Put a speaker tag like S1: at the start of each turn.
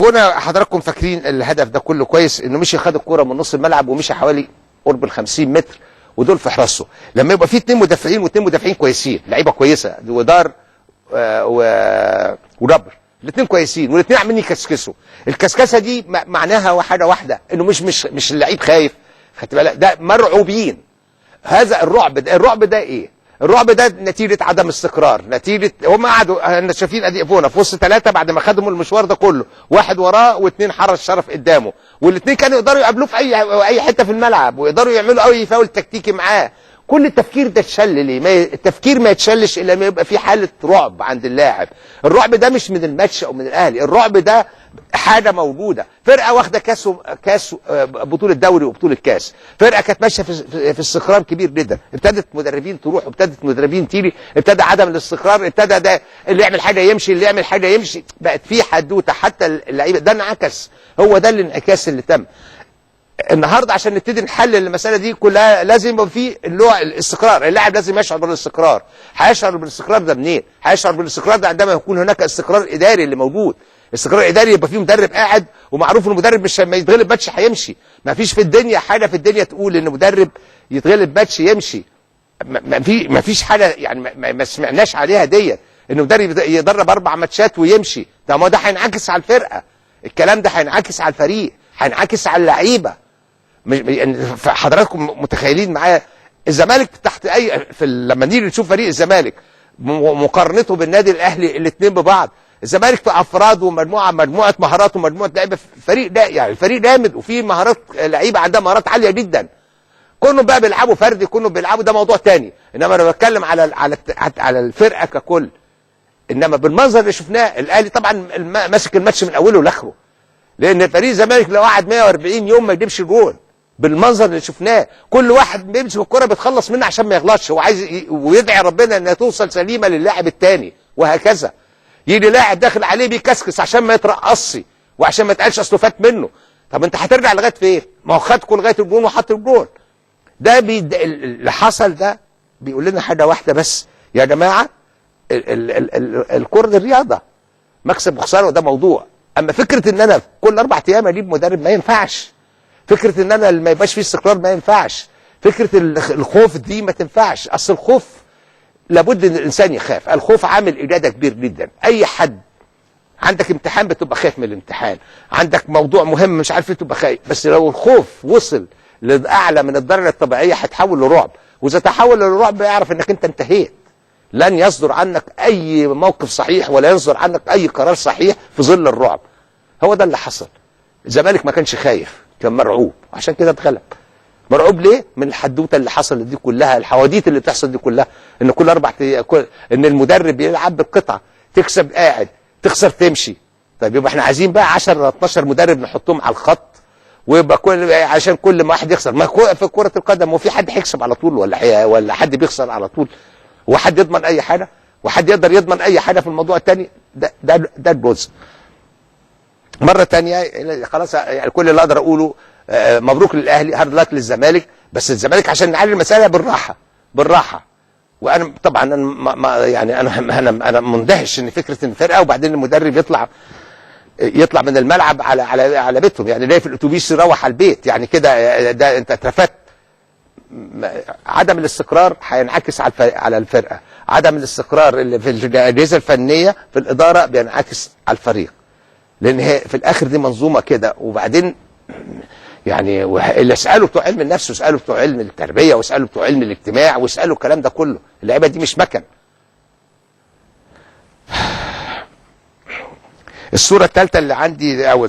S1: هنا حضراتكم فاكرين الهدف ده كله كويس، انه مشي خد الكورة من نص الملعب ومشي حوالي قرب ال 50 متر ودول في حراسته. لما يبقى في اثنين مدافعين واثنين مدافعين كويسين، لعيبة كويسة، ودار وربر، الاثنين كويسين والاثنين عمالين يكسكسوا. الكسكسه دي معناها حاجة واحدة، انه مش اللعيب خايف، خدت بالك، ده مرعوبين. هذا الرعب ده، الرعب ده ايه؟ الرعب ده نتيجة عدم استقرار، نتيجة هم قعدوا، احنا شايفين ادي افونا في وسط ثلاثة بعد ما خدموا المشوار ده كله، واحد وراه واثنين حرس شرف قدامه، والاثنين كانوا يقدروا يقابلوه في اي حتة في الملعب، ويقدروا يعملوا اي فاول تكتيكي معاه. كل التفكير ده اتشل ليه؟ التفكير ما يتشلش الا لما يبقى في حاله رعب عند اللاعب. الرعب ده مش من الماتش او من الاهلي، الرعب ده حاجة موجودة. فرقه واخده كاس بطوله دوري وبطولة كاس، فرقه كانت ماشية في استقرار كبير جدا، ابتدت مدربين تروح وابتدت مدربين تيجي، ابتدى عدم الاستقرار، ابتدى ده اللي يعمل حاجة يمشي، اللي يعمل حاجة يمشي، بقت في حدوتة حتى اللعيبة. ده انعكس، هو ده الانعكاس اللي تم النهارده. عشان نبتدي نحلل المسالة دي كلها لازم يبقى في اللي هو الاستقرار. اللاعب لازم يشعر بالاستقرار. هيشعر بالاستقرار ده منين؟ هيشعر بالاستقرار ده عندما يكون هناك استقرار اداري اللي موجود. استقرار اداري يبقى فيه مدرب قاعد ومعروف ان المدرب مش لما يتغلب ماتش هيمشي. ما فيش في الدنيا حاجة في الدنيا تقول ان مدرب يتغلب ماتش يمشي. ما فيش حاجة يعني ما سمعناش عليها ديت، ان مدرب يدرب 4 ماتشات ويمشي. ده ما ده هينعكس على الفرقة، الكلام ده هينعكس على الفريق، هينعكس على اللعيبة. حضراتكم متخيلين معايا الزمالك تحت اي لما نيجي نشوف فريق الزمالك مقارنته بالنادي الاهلي، الاثنين ببعض. الزمالك في افراد ومجموعة، مجموعة مهارات ومجموعة لعيبة، فريق ده يعني الفريق جامد وفيه مهارات، لعيبة عندها مهارات عالية جدا. كونوا بقى بيلعبوا فردي، كونوا بيلعبوا ده موضوع تاني، انما انا بتكلم على على على الفرقة ككل. انما بالمنظر اللي شفناه الاهلي طبعا ماسك الماتش من اوله لاخره، لان فريق الزمالك لو قعد 140 يوم ما يجيبش جول بالمنظر اللي شفناه. كل واحد بيمسك الكرة بيتخلص منها عشان ما يغلطش، هو عايز ويدعي ربنا انها توصل سليمة للاعب الثاني، وهكذا. يجي لاعب داخل عليه بيكسكس عشان ما يترقصش وعشان ما يتقالش اصله فات منه. طب انت هترجع لغاية فين؟ ما هو خدكوا لغاية الجون وحط الجون. ده اللي حصل ده بيقول لنا حاجة واحدة بس يا جماعة، الكره دي الرياضة، مكسب وخسارة وده موضوع. اما فكرة ان انا كل 4 ايام اجيب مدرب ما ينفعش، فكرة ان انا ما يبقاش فيه استقرار ما ينفعش، فكرة الخوف دي ما تنفعش. اصل الخوف لابد ان الانسان يخاف، الخوف عامل اجاده كبير جدا. اي حد عندك امتحان بتبقى خايف من الامتحان، عندك موضوع مهم مش عارف ايه تبقى خايف، بس لو الخوف وصل لاعلى من الدرجة الطبيعية هيتحول لرعب، واذا تحول للرعب اعرف انك انت انتهيت. لن يصدر عنك اي موقف صحيح ولا يصدر عنك اي قرار صحيح في ظل الرعب. هو ده اللي حصل. الزمالك ما كانش خايف، كان مرعوب، عشان كده اتغلب. مرعوب ليه؟ من الحدوتة اللي حصلت دي كلها، الحواديت اللي بتحصل دي كلها، ان كل 4 ان المدرب بيلعب بالقطعه، تكسب قاعد، تخسر تمشي. طيب يبقى احنا عايزين بقى 10 12 مدرب نحطهم على الخط، ويبقى كل عشان كل ما واحد يخسر. ما في كره القدم وفي حد هيكسب على طول ولا حد بيخسر على طول؟ وحد يضمن اي حاجة؟ وحد يقدر يضمن اي حاجة في الموضوع الثاني؟ ده الجزء. مرة تانية خلاص، يعني كل اللي اقدر اقوله مبروك للاهلي، hard luck للزمالك. بس الزمالك عشان نعالج المسألة بالراحة بالراحة. وانا طبعا انا ما يعني انا مندهش ان فكرة ان فرقة وبعدين المدرب يطلع من الملعب على على على بيتهم، يعني ليه في الاتوبيس يروح على البيت يعني كده، ده انت اترفدت. عدم الاستقرار هينعكس على الفرقة، عدم الاستقرار اللي في الاجهزة الفنية في الإدارة بينعكس على الفريق، لان هي في الاخر دي منظومة كده. وبعدين يعني اللي اساله بتوع علم النفس، واساله بتوع علم التربية، واساله بتوع علم الاجتماع، واساله الكلام ده كله، اللعيبة دي مش مكن. الصورة الثالثة اللي عندي او